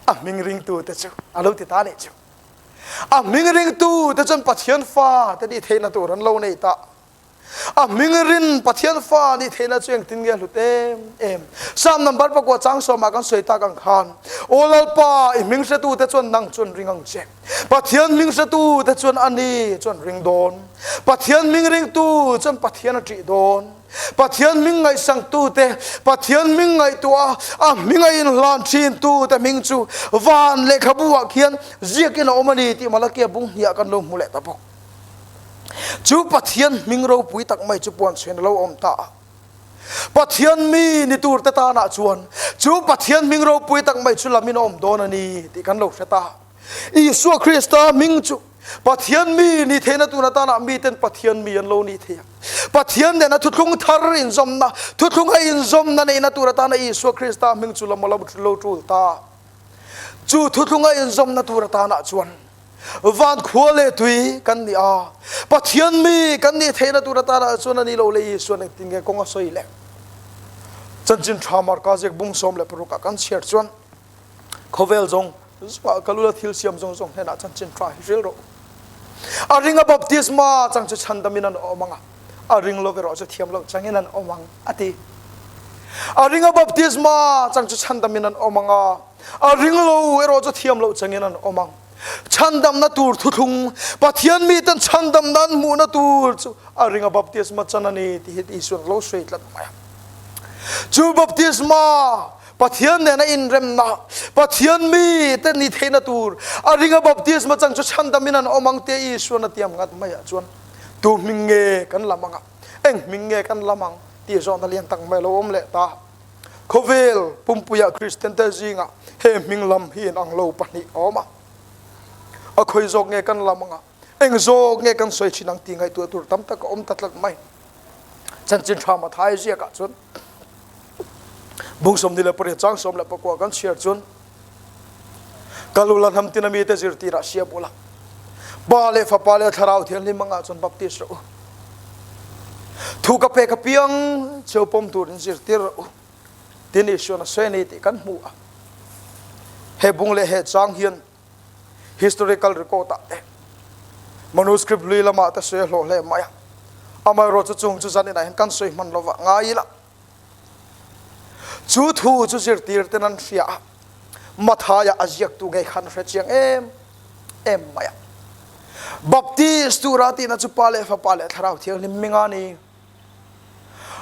S1: a hming ringtu te chu a lo ti ta nih chu. A hming ringtu te chuan Pathian fa te nih theihna tur an lo nei ta. A hming rin Pathian fa nih theihna chu engtin nge a hlut em em. Psalm number pakua chang sawmah kan sawi tak ang khan, Aw Lalpa, i hming hretu te chuan nang chuan ring ang che. Pathian hming hretu te chuan ani chuan ring dawn. Pathian hming ringtu chuan Pathian a ṭih dawn. Pathian hming ngaihsangtu te, Pathian hming ngaihtuah a, a hming a inhlan ṭhintu te hming chu van lehkhabu ah khian ziakin a awm a ni tih Malakia bung hniah kan lo hmu leh ta bawk. Chu Pathian hming ropui tak mai chu puanchhen a lo awm ta a. Pathian mi ni tur te tanah chuan chu Pathian hming ropui tak mai chu lamin a awm dawn a ni tih kan lo hre ta. Isua Krista hming chu Pathian mi ni theihna tur atana miten Pathian mi an lo ni thei a. Pathian nena thuthlung thar inzawmna, thuthlung a inzawmna neihna tur atana Isua Krista hming chu lam a lo tul ta. Chu thuthlung a inzawmna tur atana chuan van khua leh tui kan ni a. Pathian mi kan nih theihna tur atana chuan a ni lo le Isuan engtin nge kawng a sawi le. Chanchin tha Marka ziak bung 16 ah kan chhiar chuan khawvel zawng. Zungah kal ula thil siam zawng zawng hnenah chanchin tha hi hril rawh u. A ring a baptisma chang chu chhandamin an awm ang a, a ring lo erawh chu thiam loh changin an awm ang, a ti. A ring a baptisma chang chu chhandamin an awm ang a, a ring lo erawh chu thiam loh changin an awm ang. Chhandamna tur thuthlung, Pathian miten chhandamna an hmuhna tur chu a ring a baptisma chan a ni tih hi Isuan a lo sawi tlat mai a. Chu baptisma Pathian nena inremna, Pathian mite ni theihna tur a ring a baptisma chang chu chhandamin an awm ang tia Isuan a tiam ngat maiah chuan tu hming nge kan lam ang a, eng hming nge kan lam ang tih zawhna lian tak mai a lo awm leh ta. Khawvel pumpuia Kristiante zingah he hming lam hi inang lo pahnih a awm a. A khawi zawk nge kan lam ang a, eng zawk nge kan sawi thin ang tih ngaihtuah tur tam tak a awm ta tlat mai. Chanchin tha Mathai ziakah chuan Bung 28 chang 19 kan chhiar chuan kalula hnam tina mite zirtirah sia bula pa leh fapa leh thlarau thianghlim anga chuan baptist rawh u thu ka pek apiang cheu pawm turin zirtir rawh u tin Isuan a sawi ni tih kan hmu a he bung leh he chang hian historical record ah te manuscript hlui lamah te sawi a hlawh hle mai a amaherawh chu chung chu zanin ah hian kan sawi hman lova ngai ila chu thu chu zirtir ten an hria a Mathaia a ziaktu ngei khan hre chiang em em mai a Baptist tura tihna chu pa leh fapa leh thlarau thianghlim minga ni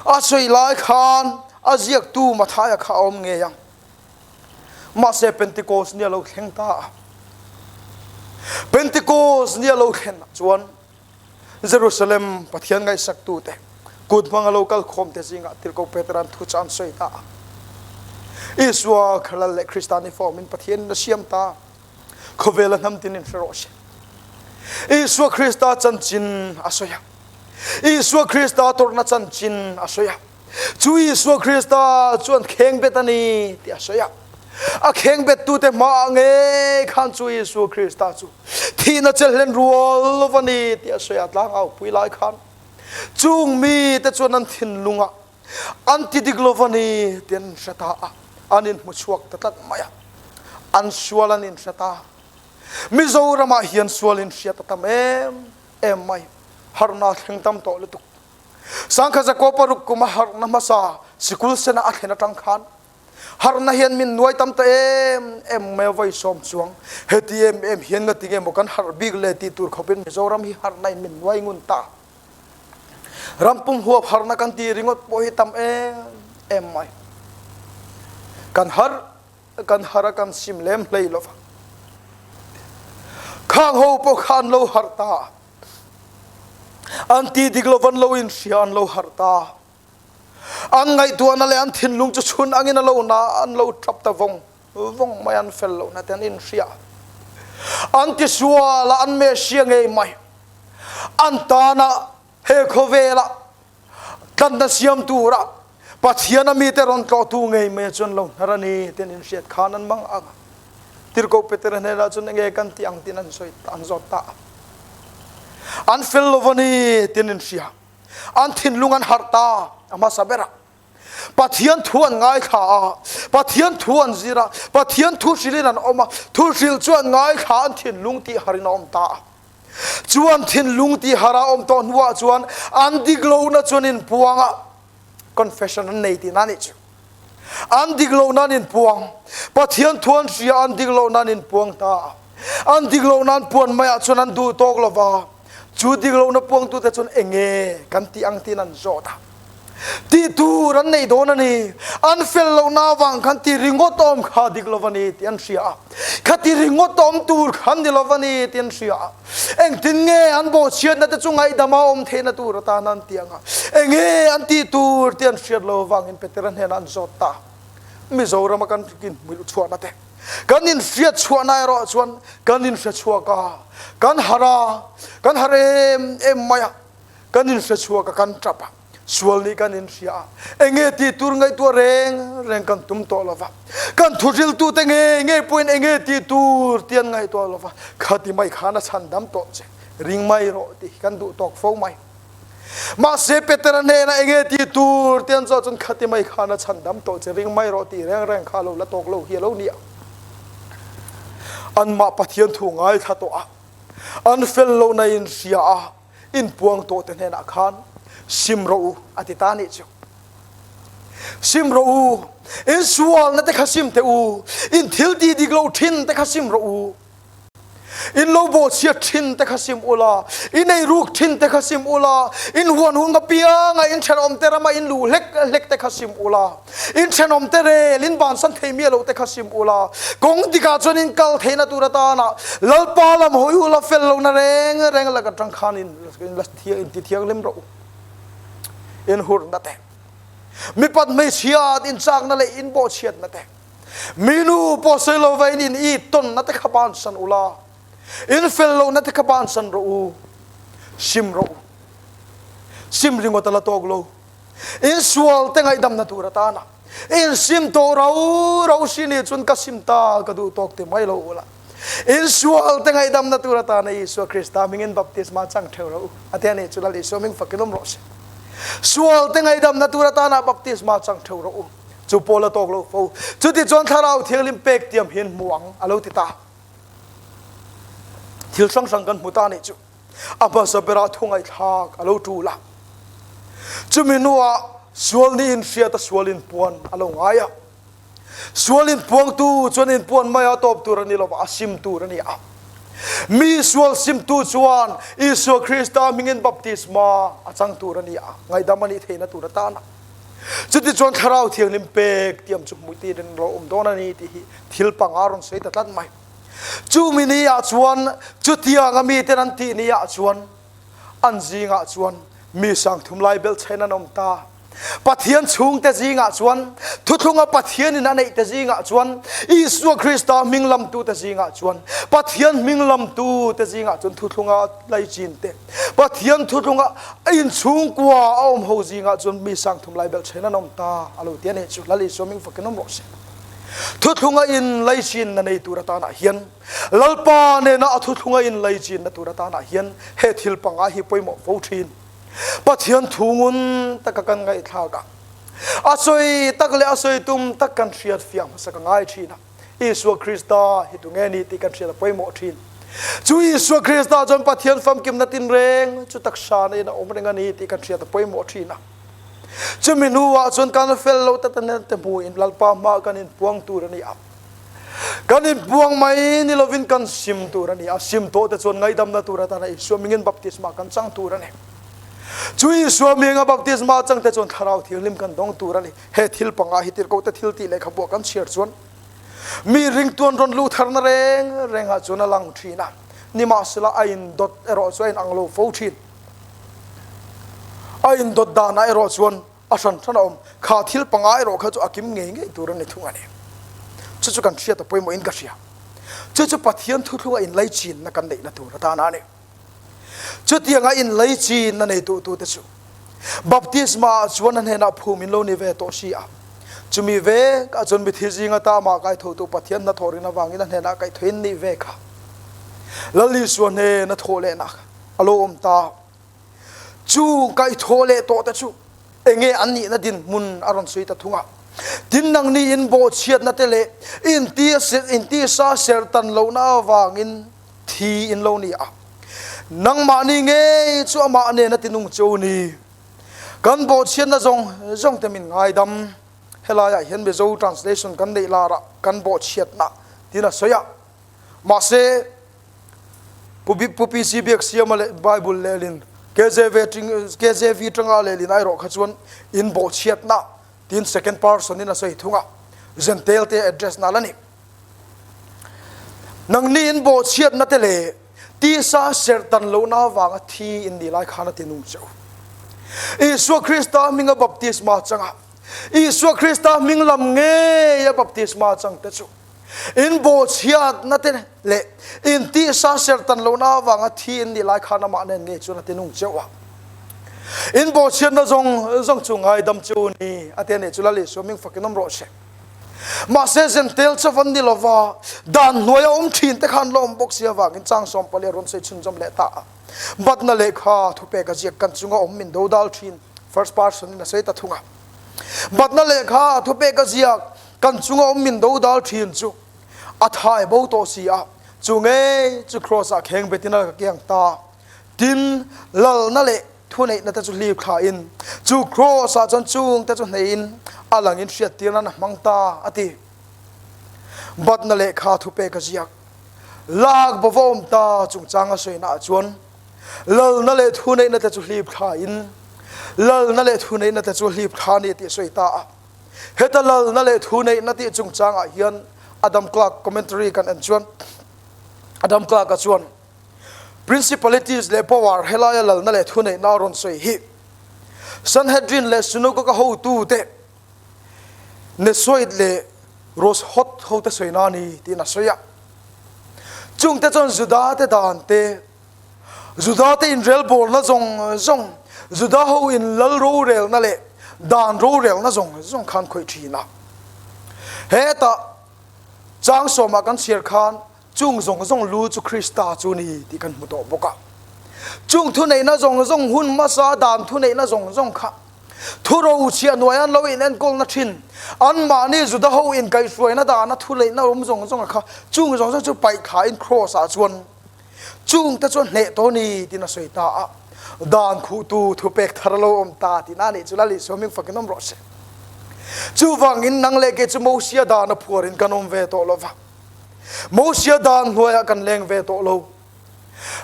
S1: a sawi lai khan a ziaktu Mathaia kha a awm ngei ang Mahse Pentecost ni a lo thleng ta a. Pentecost ni a lo thlen chuan Jerusalem Pathian ngaihsaktute kut hmanga lo kal khawmte zingah Tirhkoh Petera'n thu chu an sawi ta a. Isua Khalal leh Krista ni fawmin Pathian in a siam ta. Khawvela hnam tinin hre rawh se. Isua Krista chanchin a sawi a. Isua Krista tawrhna chanchin a sawi a. Chu Isua Krista chuan khengbet a ni tih a sawi a. A khengbettute hmaah ngei khan chu Isua Krista chu thihna chelhlen rual lo va ni tih a sawi a. Tlangau pui lai khan chung mite chuan an thinlungah an ti dik lo va ni tih an hre ta a, an inhmu chhuak ta tlat mai a. An sual an inhre ta. Mizoramah hian sual inhriat a tam em em mai. Harhna thleng tam tawh lutuk. Sangkha Zakua paruk kum a harhna hmasa sikul sena a thlen atang khan harhna hian min nuai tam ta em em mai a vawi sawm chuang. Heti em em hian ngati nge maw kan harh bik le tih tur khawpin Mizoram hi harhna in min nuai ngun ta. Ram pum huap harhna kan ti ringawt pawh hi tam em em mai. Kan harh kan harh a kan sim lem hlei lova. Khang ho pawh kha an lo harh ta. An ti dik lo van lo in hria an lo harh ta. An ngaihtuahna leh an thinlung chu chhun angin a lo na an lo tap ta vawng vawng mai an fel lohna te an inhria. An tisual a an Messiah ngei mai. An tana he khawvela tlanna siam tura Pathian a mite rawn tlawhtu ngei mai chuan lo hnar a ni ti an inhriat khan an mang ang. Tirhkoh Petera hnenah chuan enge kan tih ang tiin an sawi an zawt ta a. An fel lo va ni ti an inhria. An thinlung an harh ta a hmasa berah. Pathian thu an ngaithla a, Pathian thu an zir a, Pathian thu hrilhin an awm a, thu hrilh chu an ngaithla an thinlung tih harin a awm ta a. Chu an thinlung tih har a awm tawh hnuah chuan an dik lohna chuan inpuang a, confession an nei tihna a nih chu. An dik lohna an inpuang. Pathian thu an hria an dik lohna an inpuang ta a. An dik lohna an puan maiah chuan an duh tawk lo va, chu dik lohna puangtute chuan enge kan tih ang tiin an zawt a. Tih tur an nei dawn a ni. An fel lohna avang khan ti ringawt awm kha dik lo a ni tih an hria a. Kha ti ringawt awm tur khan ni lo a ni tih an hria a. Engtin nge an bawhchhiatna te chu ngaihdama awm theihna tur atan an ti ang a. Enge an tih tur tih an hriat lo avangin Petera hnenah an zawt ta. Mizorama kan inhmuilh chhuahna te, kan inhriat chhuahna erawh chuan kan inhre chhuak a, kan harh a, kan harh em em mai a. Kan inhre chhuak a, kan tap a, sual nih kan inhria a, enge tih tur ngaihtuah reng reng kan tum tawh lo va, kan thuhriltute ngei ngei pawhin enge tih tur tih an ngaihtuah lo va, khati mai khan a chhandam tawh che, ring mai rawh tih hi kan duh tawk fo mai. Mahse Petera hnenah enge tih tur tih an zawh chuan khati mai khan a chhandam tawh che, ring mai rawh tih reng reng kha a lo la tawk lo hi a lo ni a. Anmah Pathian thu ngaithla tawh a, an fel lohna in hria a, in puang tawh te hnenah khan sim rawh u a ti ta nih chu. Sim rawh u, in sualna te kha sim teh u, in thil ti dik lo thin te kha sim rawh u. In lo bawhchhiat thin te kha sim ula, in ei ruk thin te kha sim ula, in huan hun apianga in thenawm te rama in luh hlek hlek te kha sim ula, in thenawm te rel in bansan thei miah lo te kha sim ula, kawng dikah chuan in kal theihna tur atana Lalpa lam hawi ula fel lohna reng reng lak atang khan in la in ti thianghlim rawh u. In hurna te, mipat hmeichhiat in chakna leh in bawhchhiatna te, Mi nu pawh sawi lo va in in i tonnak te kha bansan u la, in fel lonak te kha bansan rawh u, sim rawh u. Sim ringawt a la tawk lo. In sual te ngaihdamna tur atana in sim tawh rau rau si nih cun ka sim ta ka duh tawk ti mai lo u la. In sual te ngaihdamna tur atana Isua Krista hmingin baptisma chang theu rawh u. A ti a nih cu Lal Isua hming fakin um rawh se. Sual te ngaihdamna tur atana baptisma chang theu rawh u. Chu pawl a tawk lo fo. Chutichuan Thlarau Thianghlim pek tiam hian hmu ang a lo ti ta. Thil hrang hrang kan hmu ta nih chu. A hmasa berah thu ngaihthlak a lo tul a. Chumi hnuah sual nih in hriat a sual in puan a lo ngai a. Sual in puangtu chuan in puan mai a tawp tur a ni lova, a sim tur a ni a. Mi sual simtu chuan Isua Krista hmingin baptisma a chang tur a ni a, ngaihdam a nih theihna tur atana. Chutichuan Thlarau Thianghlim pek tiam chu hmuhtir in lo awm dawn a ni tih hi thil panga rawn sawi ta tlat mai. Chumi ni ah chuan chutianga miten an tih ni ah chuan an zingah chuan mi sangthum lai belhchhen an awm ta. Pathian chhungte zingah chuan thuthlunga Pathianin a neihte zingah chuan Isua Krista hming lamtute zingah chuan Pathian hming lamtute zingah chuan thuthlunga laichin te Pathian thuthlunga a inchhungkua a awm ho zingah chuan mi sangthum lai belhchhen an awm ta a lo ti a nih chu. Lal Isua ming fakin awm rawh se. Thuthlunga in laichinna nei tur atanah hian Lalpa nena a thuthlunga in laichinna tur atanah hian he thil panga hi pawimawh fo thin. Pathian thu ngun taka kan ngaihthlak a, a sawi tak leh a sawi tum tak kan hriat fiah hmasa ka ngai thin a. Isua Krista hi tunge ni tih kan hriat a pawimawh thin. Chu Isua Krista chuan Pathian famkimna tinreng chu taksa neiin a awm reng a ni tih kan hriat a pawimawh thin a. Chumi hnuah chuan kan fel lo ta te hmuin Lalpa hmaah kan inpuang tur a ni a. Kan inpuang mai ni lovin kan sim tur a ni a. Sim tawh te chuan ngaihdamna tur atana Isua mingin baptisma kan chang tur a ni. Chu Isua minga baptisma chang te chuan Thlarau Thianghlim kan dawng tur a ni. He thil panga hi tirhkohte thil tih lehkhabuah kan chhiar chuan mi ringtuan rawn luh tharna reng rengah chuan a lang thin a, nimahsela a indawt erawh chu a inang lo fo thin. A indawt danah erawh chuan a hran hran a awm. Kha thil panga erawh kha chu a kim ngei ngei tur a ni thung a ni. Chu chu kan hriat a pawimawhin ka hria. Chu chu Pathian thuthlunga inlaichinna kan neihna tur atana a ni. Chutianga inlaichinna nei duhtute chu baptisma ah chuan a hnenah phum in lo ni ve tawh si a. Chumi vekah chuan mithi zinga ta amah kaithotu Pathian hnathawh rin avangin a hnenah kaihthawhin nih ve kha Lal Isua hnena thawh lehna a lo awm ta. Chu kaihthawh leh tawhte chu enge an nihna dinhmun a rawn sawi ta thung a. Tin, nangni in bawhchhiatna te leh intisa serhtan lohna avangin thi in lo ni a, nangmahni ngei chu amah nena tinung che u ni. Kan bawhchhiatna zawng zawng te min ngaidam. Helaiah hian Mizo translation kan neih larah kan bawhchhiatna tiin a sawi a. Mahse, Pu Pu PC Biaksiama leh Bible lehlin KJV KJV tanga lehlin erawh kha chuan in bawhchhiatna tiin second person in a sawi thung a, Jentail te address nal a ni. Nangni in bawhchhiatna te leh tisa serhtan lohna avanga thi in nih lai khan a ti nung che u. Isua Krista hminga baptisma changa Isua Krista hming lam ngeia baptisma chang te chu in bawhchhiatna te leh in tisa serhtan lohna avanga thi in nih lai khan amah nen ngei chuan a ti nung che u a. In bawhchhiatna zawng zawng chu ngaidam che u ni a ti a nih chu Lal Isua hming fakin awm rawh se. Mahse Jentail chu van ni lova, dan hnuaia awm thin te khan la awm bawk si avangin chang sawmpali a rawn sawi chhunzawm leh ta a. Batna lehkha thupek a ziak kan chunga awm min dodal thin, first person in a sawi ta thung a. Batna lehkha thupek a ziak kan chunga awm min dodal thin chu a thai bo tawh si a. Chu ngei chu Kraws-ah kheng betin a kiang ta. Tin, lalna leh thuneihna te chu hlip thlain, chu Kraws-ah chuan chungte chu hneihin a langin hriattir nan a hmang ta, a ti. Batna lehkha thupek a ziak. Lak bova awm ta chungchang a sawinaah chuan lalna leh thuneihna te chu hlip thlain, lalna leh thuneihna te chu hlip thla a ni tih a sawi ta a. Heta lalna leh thuneihna tih chungchangah hian Adam Clarke commentary kan en chuan Adam Clarke-a chuan Principalities leh power helaia lalna leh thuneihna a rawn sawi hi Sanhedrin leh Synagogue-a hotute Nesoid leh Roshot hote sawina a ni tiin a sawi a. Chungte chuan Juda-te dan te, Juda-te inrelbawlna zawng zawng, Juda ho in lal rorelna leh dan rorelna zawng zawng khan khawih thin a. Hetah chang sawmah kan chhiar khan chung zawng zawng lu chu Krista chu ni tih kan hmu tawh bawk a. Chung thuneihna zawng zawng hun hmasa dan thuneihna zawng zawng kha Thuro chhiah hnuai an lo in enkawlna thin, anmahni Juda ho in kaihhruaina dana thuleihna awm zawng zawng a kha, chung zawng zawng chu paih thlain Kraws ah chuan chung te chuan hneh tawh ni tiin a sawi ta a, dan khuhtu thupek thar a lo awm ta tihna a nih chu Lal Isua hming fakin awm rawh se. Chuvangin nang leh kei chu Mosia dan a phuarin kan awm ve tawh lo va, Mosia dan hnuaiah kan leng ve tawh lo.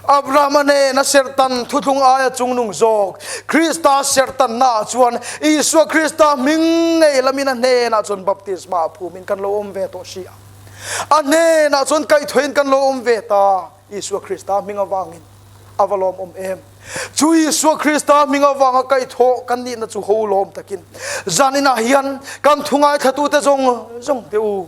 S1: Abrahama hnena serhtan thuthlung aia chungnung zawk Krista serhtannaah chuan Isua Krista hming ngei lamin a hnenah chuan baptisma a phumin kan lo awm ve tawh si a. A hnenah chuan kaihthawhin kan lo awm ve ta Isua Krista hming avangin a va lawmawm em. Chu Isua Krista hming avanga kaihthawh kan nihna chu ho lawm takin zaninah hian kan thu ngaithlatute zawng zawng te u.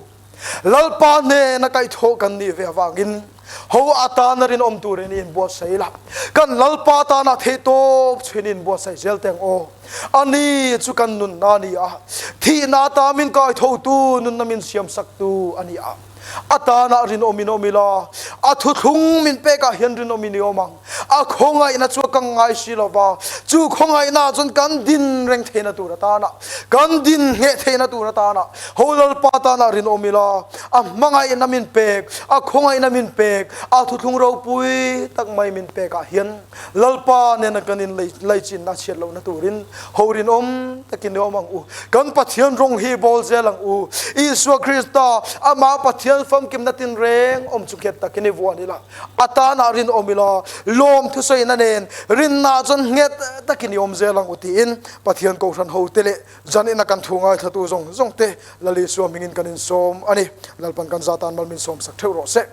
S1: Lalpa hnena kaihthawh kan nih ve avangin ho atana rinawm turin i inbuatsaih la, kan Lalpa tana theihtawp chhuin i inbuatsaih zel teng aw. Ani chu kan nunna a ni a, thihna ata min kaithotu, nunna min siamsaktu a ni a. A tana rinawmin awm ila, a thuthlung min pekah hian rinawmin i awm ang. A khawngaihna chu a kang ngai si lo va, chu khawngaihna chuan kan din reng theihna tur atana, kan din ngheh theihna tur atana ho Lalpa tana rinawm ila, a hmangaihna min pek, a khawngaihna min pek, a thuthlung ropui tak mai min pekah hian Lalpa nena kan in laichinna chhiat lohna turin ho rinawm takin i awm ang u. Kan Pathian rawng hi bawl zel ang u. Isua Krista, amah Pathian famkimna tinreng awm chu nghet takin i vuan ila. A tanah rinawm ila, lawm thusawiina nen rinna chuan nghet takin i awm zel ang u tiin Pathian Kohhran hote leh zanina kan thu ngaithlatu zawng zawngte Lal Isua hmingin kan insawm a ni. Lalpan kan zatan mal min sawmsak theuh rawh se.